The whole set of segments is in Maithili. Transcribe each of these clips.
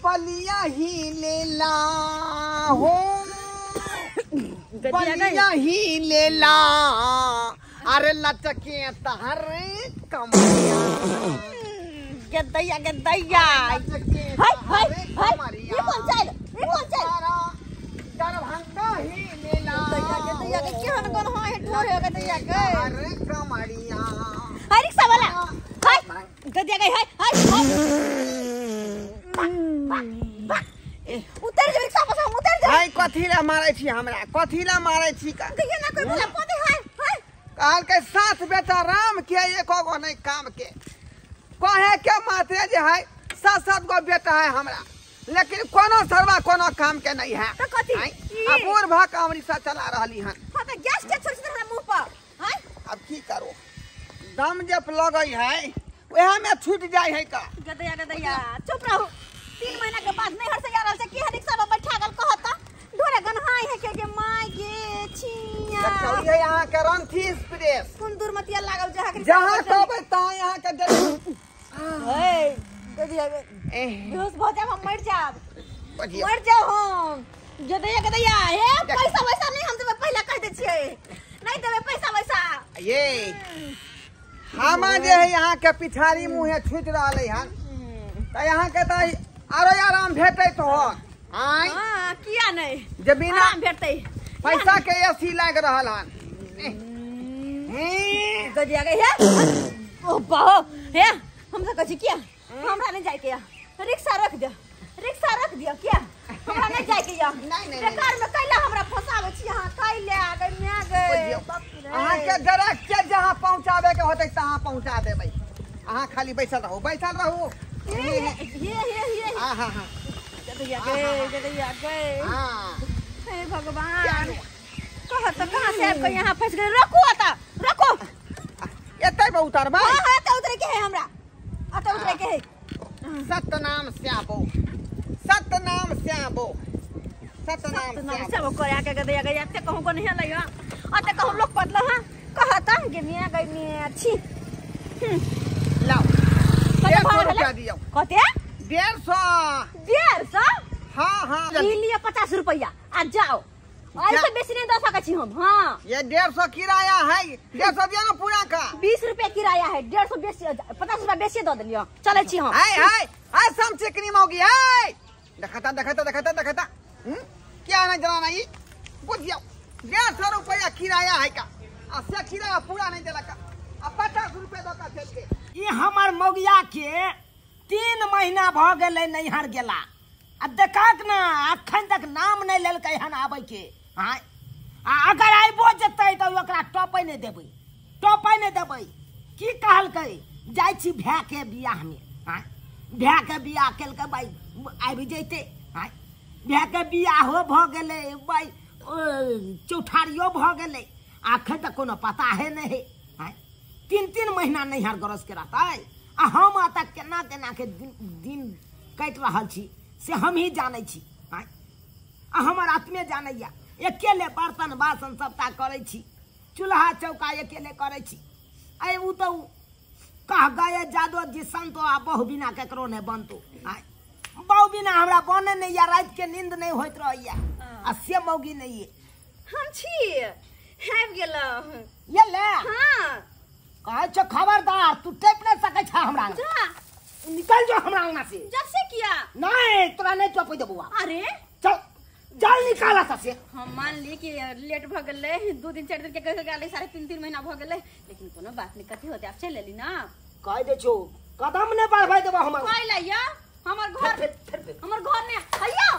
बलिया ही लेला हो, बलिया ही लेला, अरे लचके तहर कमरिया। गदैया गदैया हाय हाय हाय, ये कौन चल, ये कौन चल? दरभंगा ही लेला। गदैया के केहन कोन हाय ठोर हो गदैया के अरे कमरिया। हाय रिक्शा वाला, हाय गदैया के, हाय हाय हाय, उतर जा रिक्शा पर से, उतर जा। हाय कथी ला मारै छी हमरा, कथी ला मारै छी का? गदैया ना कोई बोला पोते। हाय हाय, कहल के सात बेटा राम के, एको गो नहीं काम के। कहे के माते जे है सात सात गो बेटा है हमरा, लेकिन कोनो सरवा कोनो काम के नहीं है। तो कथी आ बूढ़ भ के हम रिक्शा चला रहली हन। हां त गैस के छोड़ हमरा मुंह पर। हाय अब की करो, दम जब लगई है वह में छूट जाय है का। गदैया गदैया चुप रहो, 3 महीना के बाद नहीं हर से यार से की रिक्शा पर बैठा गल कहता ढोरे गनहाई है के my गे छिया। देखो ये यहां के रंथी एक्सप्रेस कोन दुर्मतिया लागल जहां के जहां कहबै तहां यहां के ए गदैया बेहोश भ जाब हम, मर जाब, मर जाब हम। गदैया गदैया हे पैसा वैसा नहीं हम देबै, पहला कह दे छियै नहीं देबै पैसा वैसा। ये हम जे है यहाँ के पिछाड़ी मुँहे छूट रहलै हन त यहाँ के त आरो आराम भेटै तो आय। हां किया नहीं जे बिना आराम भेटतै, पैसा के एसी लाग रहल हन। गदिया गई हे ओ बाहो, हे हम त कहै छी किया हमरा नहीं जाय के या, रिक्शा रख दे, रिक्शा रख दिया किया हमरा नहीं जाय के या। नहीं नहीं, बेकार में कैला हमरा फसाबै छी अहाँ, कैला गई मैं गई। अहाँ के डायरेक्ट के जहाँ पहुँचाबे के होतै तहाँ पहुँचा देबै, अहाँ खाली बैसल रहू, बैसल रहू। हे हे हे हे, हां हां हां गदैया गई गदैया गई। हां हे भगवान, कह त कहां से आबि के यहाँ फंस गए। रखो आता रखो, एतै पर उतरबै। हां हां त उतरे के है हमरा, अत उतरे के है। सतनाम श्याबो, सतनाम श्याबो, सतनाम श्याबो करया के गदैया गई। एते कहूं को नहीं लइया, अते कहूं लोग पतला। हां कहता गे मिया गई मिया छी। लाओ 150 रुपया दियो। कते? 150। 150? हां हां ई लिया 50 रुपया आ जाओ, ऐसे बेसी नहीं दऽ सकै छी हम। हां ये 150 किराया है, 150 दिया ना पूरा का। 20 रुपया किराया है, 150 बेसी 50 रुपया बेसी दऽ देलियो, चलै छी हम। हाय हाय हाय सम चिकनी मौगी हाय, देखता देखता देखता देखता क्या ना जनाना ई बुझियो। 150 रुपया किराया है का, आ से किराया पूरा नहीं देला का, आ 50 रुपया दऽ का चल के। ई हमर मौगिया के 3 महीना भ गेलै नैहर गेला, आ देखाक ना अखन तक नाम नहीं लेलकै हन आबै के। हाँ आ अगर आइबो जेतै तऽ ओकरा टपै नहीं देबै, टपै नहीं देबै। की कहलकै जाइ छी भाय के बियाह में। हाँ भाय के बियाह केलकै भाई आबि जैतै। हाँ भाय के बियाहो भऽ गेलै भाई, चौठारियो भऽ गेलै, अखन तक कोनो पता है नहीं है। हाँ 3-3 महीना नैहर गरज के रहतै, आ हम एतऽ केना केना के दिन काटि रहल छी से हमही जानै छी। हाँ आ हमर आत्मे जानैया, अकेले बर्तन बासन सबटा करै छी, चूल्हा चौका अकेले करै छी। आइ उ तऽ कह गए जादो जी संतो आ बहु बिना केकरो नहीं बनतो। आइ बहु बिना हमरा बने नहीं या, राति के नींद नहीं होइत रहैया, आ से मौगी नहीं ये। हम छी आबि गेलहुँ ये ले। हां कहै छौ खबरदार तू टेप नहीं सकै छ हमरा, जा निकल जो हमरा अंगना से। जब से किया नहीं तोरा नहीं टपै देबौ। अरे चल चल निकाल से। हम मान ली कि लेट भ गेलै, 2 दिन 4 दिन के कह गेलै, 3.5 महीना भ गेलै, लेकिन कोनो बात नहीं, कथी होते आप चल लेली ना। कह दे छौ कदम नहीं बढ़बै देबौ हमर। कह लइया हमर घर, फिर हमर घर ने हैया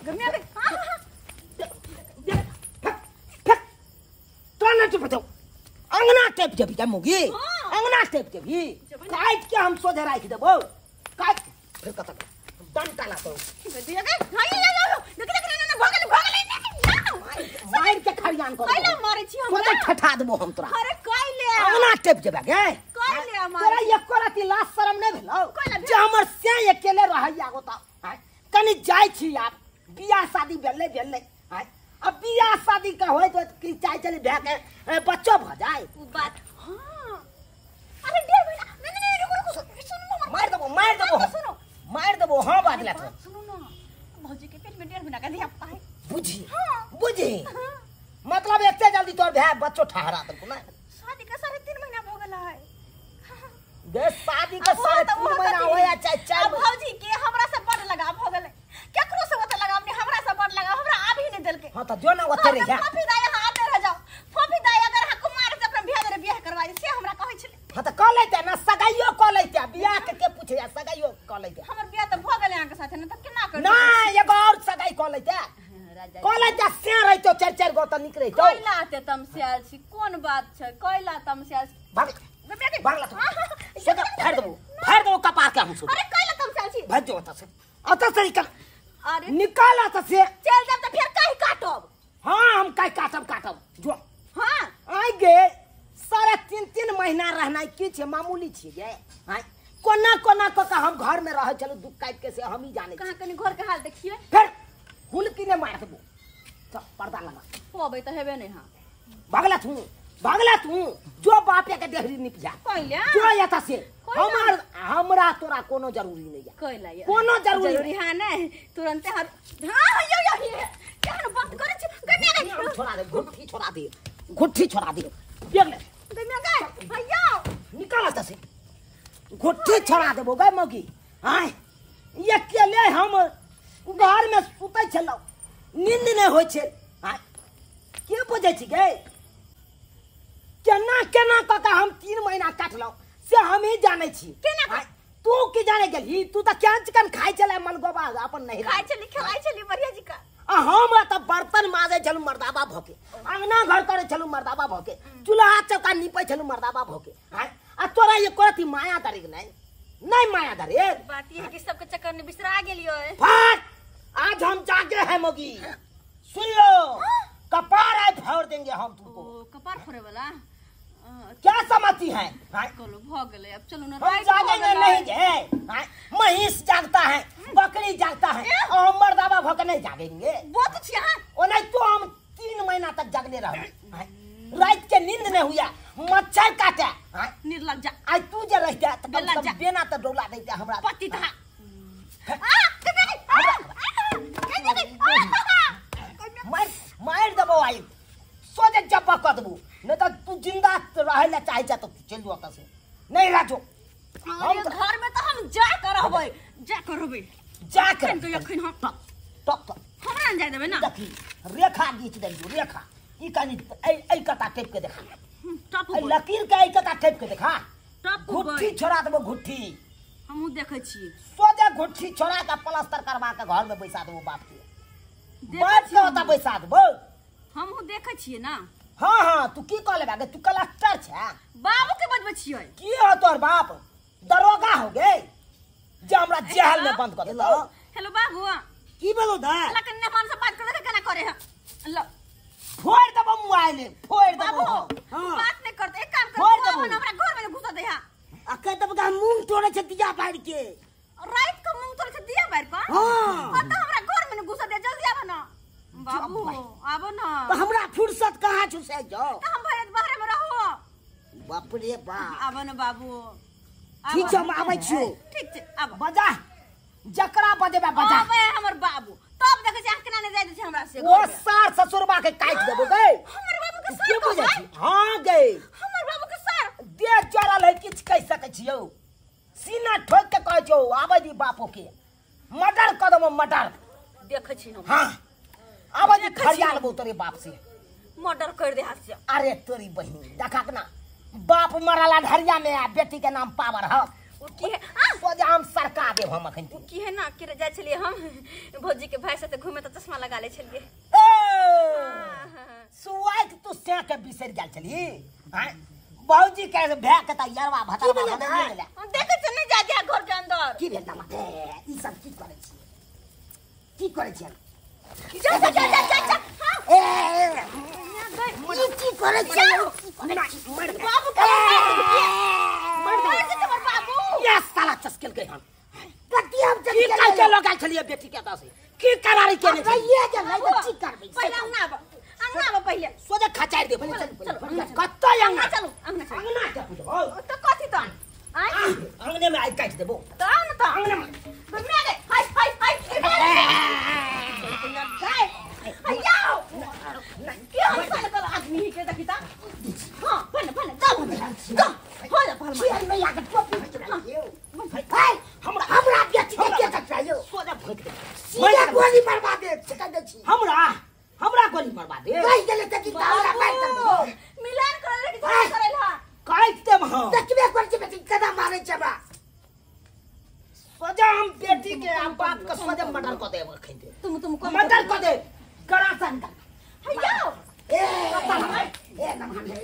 गमिया के। हां हां तोरा नहीं टपै देबौ, अंगना टेप जेबी का मुगी, अंगना टेप जेबी, काट के हम सोझे राखि देबौ, काट फिर कत डंटा लातो। गदिया के हैया या देख देख ना भगल भगल मार के खरियान कर कैला मारै छी हमरा, सोझे ठठा देबौ हम तोरा। अरे कैले अंगना टेप जेबे गे, कैले मार तोरा एको राति लाज शरम नै भेलौ जे हमर से अकेले रहैया गो त। कनि जाइ छी आब बियाह शादी भेलै भेलै, अब बियाह शादी का होय तो की चाय चली भए के बच्चो भ जाय उ बात। हां अरे 1.5 महीना नहीं नहीं रुको रुको सुनो, मार देबो, मार देबो, सुनो मार देबो। हां बात ले सुनो ना, 1.5 महीना के धिया पुता है। बुझी बुझी मतलब एते जल्दी तोर भाई बच्चो ठहरा देलको ना। शादी के 3.5 महीना भ गेल है। गे शादी के 3.5 महीना होया चाहे 4। भौजी के हमरा से बड़ लगाव भ गेलै, केकरो से ओते लगाव नहीं, हमरा से बड़ लगाव, हमरा आब ही नहीं देलके। हां त जो ना ओते रह जा। फोफी दाई यहां आते रह जाओ, फोफी दाई अगर हां कुमार से अपन बियाह दे बियाह करवा दे से हमरा कहै छलै। हां त क लैते ना सगाइयो क लैते, बियाह के पूछे या सगाइयो क लैते। हमर बियाह त भ गेलै अहां के साथे ना त केना कर ना एगो और सगाई क लैते क लैते से रहितो 4-4 गो त निक रहितो। कैला ते तमस्याल छी, कोन बात छै कैला तमस्याल छी? भाग भागला तू से फाड़ देबो, फाड़ देबो कपार के हम। अरे कैला तमस्याल छी? भाग जो ओतऽ से, ओतऽ से निकल। अरे निकल ओतऽ से, चल जाब त फेर काहे काटब? हां हम काहे काटब काटब जो। हां आइ गे 3.5 महीना रहनाइ की छै मामूली छी गे? हां कोना कोना क के हम घर में रहै छलु दुख काटि के से हम ही जानै। कहां कनी घर के हाल देखिए फेर हुलकी ने मार देबो। चल पर्दा लगा। होबै त हेबे नै। हां भागला तू भागला तू जो बापे के देहरी निपजा कैला जो एता से हमर हमरा तोरा कोनो जरूरी नहीं है। कैला कोनो जरूरी जरूरी हां नै तुरंते हां हां यो यो केहन बात करै छी? गने गने छोड़ा दे घुट्ठी छोड़ा दे, घुट्ठी छोड़ा दे देख ले गने गए भैया निकाल एता से घुट्ठी छोड़ा देबो गए मौगी। हां ये अकेले हम घर में सुतै छलौ, नींद नै होय छै। हां के बुझै छी गे केना केना क के हम 3 महीना काटलौ से हम ही जानै छी। केना तू की जाने गेलही? तू त केहन चिकन खाइ छलै मलगोबा अपन नहीं खाइ छली, खेलाइ छली बढ़िया जी का। आ हम त बर्तन माजै छलु मर्दाबा भके, अंगना घर करै छलु मर्दाबा भके, चूल्हा चौका नीपै छलु मर्दाबा भके। हां आ तोरा ये करती माया दरेग नहीं नहीं माया दरेग। बात ये है कि सबके चक्कर में बिसरा गेलियो। फाट आज हम जागे हैं मोगी, सुन लो कपार आए फोड़ देंगे हम तुमको। ओ कपार फोड़े वाला क्या समझती है? चलो भ गेलै अब चलो ना। हम जागेंगे नहीं जे महीस जागता है बकरी जागता है और मर्दाबा भके नहीं जागेंगे। वो तो छी हां ओ नहीं तो हम 3 महीना तक जागले रहे, रात के नींद नहीं हुआ, मच्छर काटे। निर्लज्ज आज तू जे रहते त कम से कम बेना त डोला देते हमरा पति था। मार मार देबो आई सोजे जब्बा क देबो, नहीं तो तू जिंदा रहे ला चाहे जा तो चल जो से नहीं राजो। हम घर में तो हम जा कर रहबै, जा कर रहबै, जा कर तो अखन हम टप टप हमरा न जाय देबै ना। देखी रेखा घीच देलियो रेखा ई कनी ऐ ऐ कता टेप के देखा टप ऐ लकीर के ऐ कता टेप के देखा टप घुट्ठी छोड़ा देबो घुट्ठी। हमहु देखै छी सोजे घुट्ठी छोड़ा के प्लास्टर करवा के घर में बैसा देबो बाप के, बाप के ओता बैसा देबो। हमहु देखै छियै ना। हां हां तू की कह लेबा गे? तू कलेक्टर छे, बाबू के बजबै छियै। की हो तोर बाप दरोगा हो गे जे हमरा जेल में बंद कर देलो? हेलो बाबू की बोलो दा लकन मेहमान से बात करे केना करे है? लो फोड़ देबो मोबाइल फोड़ देबो। हां बात नहीं करते, एक काम कर तू हमरा घर में घुसा दे। हां आ कह देबो का मूंग तोड़े छै दिया बाहर के, रात को मूंग तोड़े छै दिया बाहर का। हां आ त हमरा घर में घुसा दे, जल्दी आबो ना बाबू, आबो ना। तो हमरा फुर्सत कहां छु से जाओ त हम भरे बाहर में रहो। बाप रे बाप आबो ना बाबू। ठीक छै हम आबै छियो। ठीक छै आबो बजा जकरा बजेबा बजा। आबे हमर बाबू तब देखै छै अहाँ केना नै जाय दै छै हमरा से। ओ सार ससुरबा के काटि देबो गै। हमर बाबू के सार के बुझै छी? हां गै हमर बाबू के सार देह चढ़ल है किछ कहि सकै छियौ, सीना ठोक के कहै छियौ आबै दी बापो के मर्डर क देबो मर्डर। देखै छी हम। हां आबै दी फरियाल लेबो तोरे बाप से, मर्डर कर दे हाथ से। अरे तोरी बहिन देखा ना बाप मरला ढरिया में आ बेटी के नाम पावर ह। ओ की है आ सोजा हम सरका देब हम अखन। ओ की है ना के जाय छलियै हम भौजी के भाई साथे घूमे त चश्मा लगा ले छलियै। ए सुआइक तू से के बिसर गेल छली? हां भौजी के भाई के त यरवा भतरवा बना गेलै। हम देखै छी नहीं जाय दिया घर के अंदर। की भेल दामा ई सब की करै छी? की करै छी? जा जा जा जा जा। हां ए ई की करै छी? बाबू के मर दे हमर बाबू। ये साला चस्केल के हम कति हम की काल के लगाल छलियै बेटी के ता से की करारी केने छलियै? ये जे नहीं त की करबै? पहिले अंगना आब, अंगना आब पहिले सोझे खचारि दे। चलो कत्तो अंगना चलू, अंगना चलू। अंगना के पूजबो त कथि त आय अंगने में आई काटि देबो त आउ न त अंगने में घुमिया गए। हाय हाय हाय भोंक दे सीधा गोली मरवा दे से कह दे छी। हमरा हमरा गोली मरवा दे रहि गेलै त की हमरा मारि दे मिलान करे के झगड़ा करैल हा काटि देब हम। देखबे कर छी बेटी कदा मारै छै हमरा। सजा हम बेटी के आ बाप के सजा मर्डर क देब अखन दे। तुम कम मर्डर क दे गड़ा सन हैयो ए ए नमन है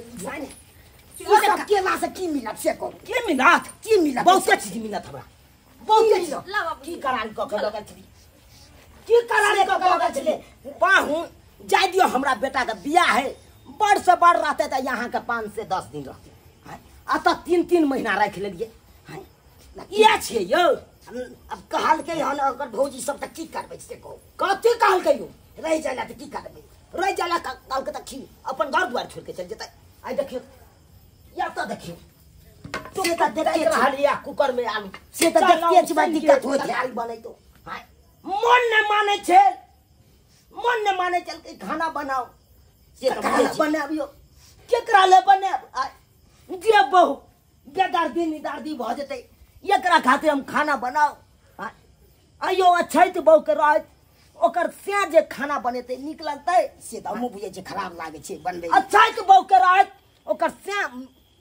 ई सब केला से की मिलत से कहू के मिलत की मिलत? बहुते चीज मिलत हमरा बहुते चीज। की कराल क के लगल छली की कराल क के लगल छली पाहु जाय दियो हमरा बेटा के बियाह है बड़ से बड़ रहते त यहाँ के 5 से 10 दिन रहते आ त 3-3 महीना राखि लेलिए इएह छियै यौ। अब कहलकै हन अगर भौजी सब त की करबै से कहू। कथी कहलकै यौ? रहि जाय ला त की करबै? रहि जाय ला कहलकै त की अपन घर दुआर छोड़ के चलि जेतै। आइ देखियौ या त देखियौ से त देखते रहलिया कुकर में आलू से त देखते छी बड़ दिक्कत होइत है। तरकारी बनैतो मन न मानै छै मन न मानै चल के खाना बनाओ से त खाना बनाबियो केकरा ले बनाब जे बहु बेदर्दी निदर्दी भ जेतै एकरा खातिर हम खाना बनाओ। आइयो अछैत बहु के रहत ओकर से जे खाना बनेतै नीक लगतै से त हमहूँ बुझै छियै खराब लागै छै बनबै। अछैत बहु के रहत ओकर से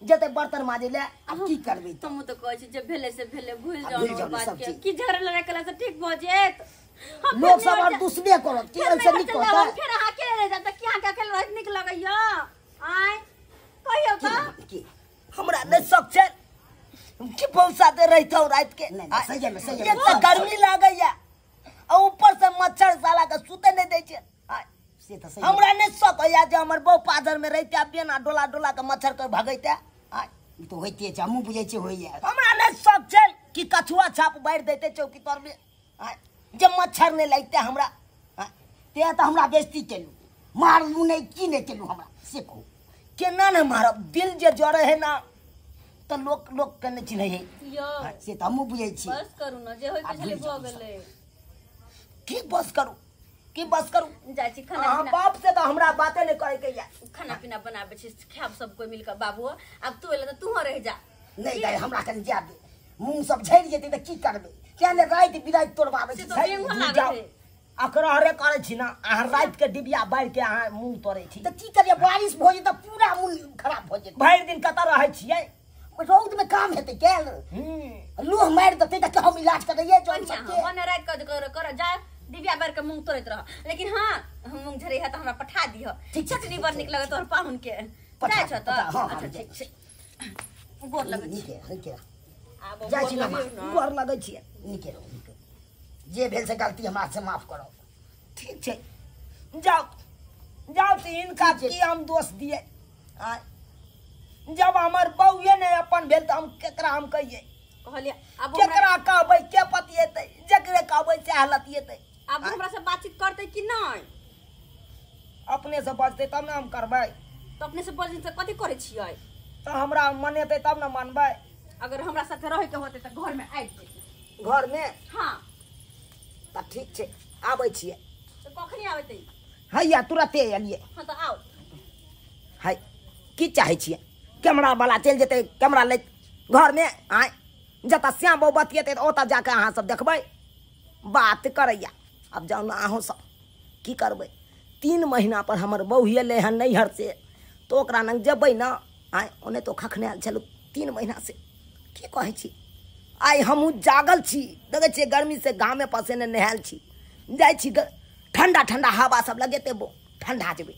जेतै बर्तन माजे ले। आब की करबै? तुम त कहै छी जे भेलै से भेलै भूल जाओ बात के की झगड़ा लड़ाई केला से ठीक भ जेत। लोग सब और दुश्मने करत की ऐसे नीक होता। फेर अहाँ के रह जात की अहाँ के अकेले रहत नीक लगैया? आय कहियो त की हमरा नै शक छै कि बहु साथे रहितौ राति के। नहीं सही में सही में एक त गर्मी लागैया आ ऊपर से मच्छर साला के सुते नै दै छै। से त सही हमरा नै शक होइया जे हमर बहु पाजर में रहिते बिना डोला डोला के मच्छर के भगैते। ई त होइते छै हमहूँ बुझै छियै होइया। हमरा नै शक छै कि कछुआ छाप बारि दैते चौकी तर में जे मच्छर नै लगते हमरा। ते त हमरा बेइज्जती केलू मारलू नै की नै केलू हमरा से कहू। केना नै मारब? दिल जे जरे है ना त लोक लोक के नै चिन्है है। यौ से त हमहूँ बुझै छी। बस करू न जे होय के छलै भ गेलै। की बस करू की बस करू? जाइ छी खाना पीना बाप से त हमरा बाते नै करे के या। खाना पीना बनाबै छी खायब सब कोई मिल के बाबू। आब तू एला त तूहो रह जा। नै दाइ हमरा कनि जाय दे मुँह सब झड़ि जेतै त की करबै? किया ने राति बिराति तोड़बाबै से छी। त डेंगू लागै है। अकरहरे करै छी ना अहाँ राति के डिबिया बारि के अहाँ मुँह तोड़ै छी त की करियै? बारिश भऽ जेतै त पूरा मुँह खराब भऽ जेतै। भरि दिन कतऽ रहै छियै? रौद में काम हेतै कैल लोह मारि देतै त हम इलाज करैयै जन सबके। मने राति के कर कर जा डिबिया बारि के मुँह तोड़ैत रह। लेकिन हाँ मुँह झरै है त हमरा पठा दिह। चटनी बड़ नीक लगत तोहर पाहुन के। जाइ छ त? अच्छा ठीक छै गोर लगै छी। नीके नीके आब जाइ छी ना गोर लगै छियै। नीके रहू नीके जे भेल से गलती हमरा से माफ करब। ठीक छै जाओ जाओ त इनका की हम दोष दिए? जब हमर बहुए नै अपन भेल त हम केकरा हम कहिए? कहलिए आब केकरा कहबै? के पतिएतै? जकरे कहबै सएह लतिएतै। आब हमरा से बातचीत करतै कि नै? अपने से बजतै तब ने हम करबै। त अपने से बजै त कथी करै छियै? त हमरा मनेतै तब ने मानबै। अगर हमरा साथे रहै के होतै त घर में आबि जेतै। घर में? हाँ त ठीक छै आबै छियै। त कखनी आबैतै? हैया तुरते एलियै। हाँ त आउ। है की चाहै छियै? कैमरा वाला चलि जेतै कैमरा लैत घर में आय जतऽ श्याम बहु बतियेतै त ओतऽ जाके अहाँ सब देखबै बात करैया। आब जाउ ने अहूँ सब की करबै? 3 महीना पर हमर बहु एलै हन नैहर से त ओकरा लग जेबै न आय ओने तो खखने आयल छलहुँ 3 महीना से। की कहै छी? आइ हमहूँ जागल छी देखै छियै गर्मी से घामे पसेने नहायल छी। जाइ छी ठंडा ठंडा हवा सब लगेतै बो ठंडा जेबै।